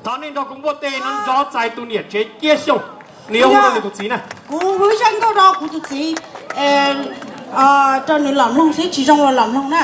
Thov nej nrog kuv npuaj tes no nrov txais tus niam tsev Ciab Xyooj, nws yuav hu rau nws tus txiv na. Kuv hu ib zaj nkauj rau kuv tus txiv, rau nws los mloog xwb, tsis zoo los los mloog na.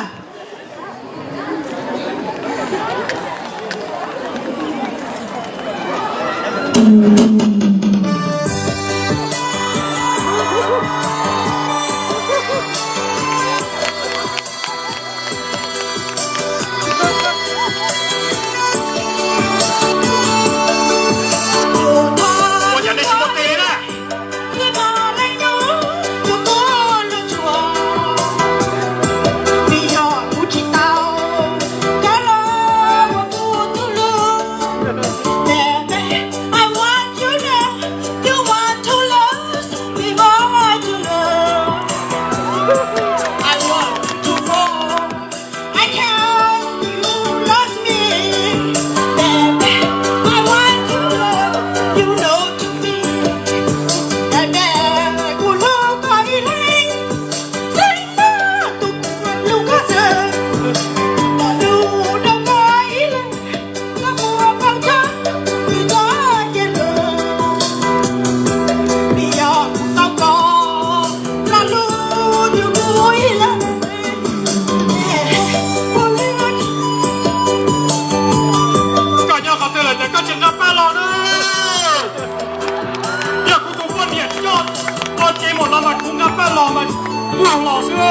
Koj nyob qhov twg lawm ces koj tsis nqa paj los na. Yog kuv tus poj niam coj ua cev mus los mas kuv nqa paj los mas kuv los xwb.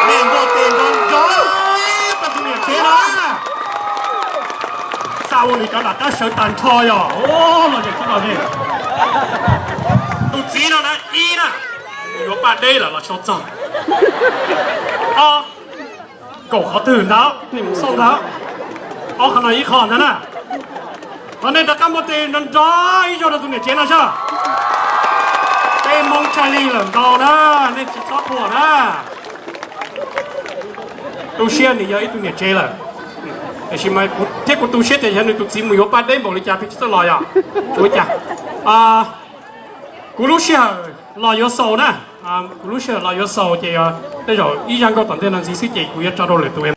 Nej npuaj tes nrov nrov rau tus niam tsev no. Xav ua li cov nram qab sawv tag nrho yog los yeej tub los ne. Tus txiv no na, ib na, yuav paj deb lawm los sau txog. Ob, kaum qhov twg ntawd nej mus xauj ntawd. Ob qhov no ib qho ntag na. Thov nej rov qab muab tes nrov nrov ib zaug rau tus niam tsev no soj. Peb Hmoob tshaj lij lawm ntau na, nej tsis txhob thuam na. Tu siab nws yog ib tug niam tsev lawm. Tiam sis mas kuv thiab kuv tu siab tias yog nws tus txiv mus yuav paj deb npaum li cas peb tsis txawj los yog tsuav cas. Kuv lub sij hawm los yuav xaus na, kuv lub sij hawm los yuav xaus ces tej zaum ib zaj nkauj tom ntej no ntxiv xwb ces kuv yuav tso rau lwm tus.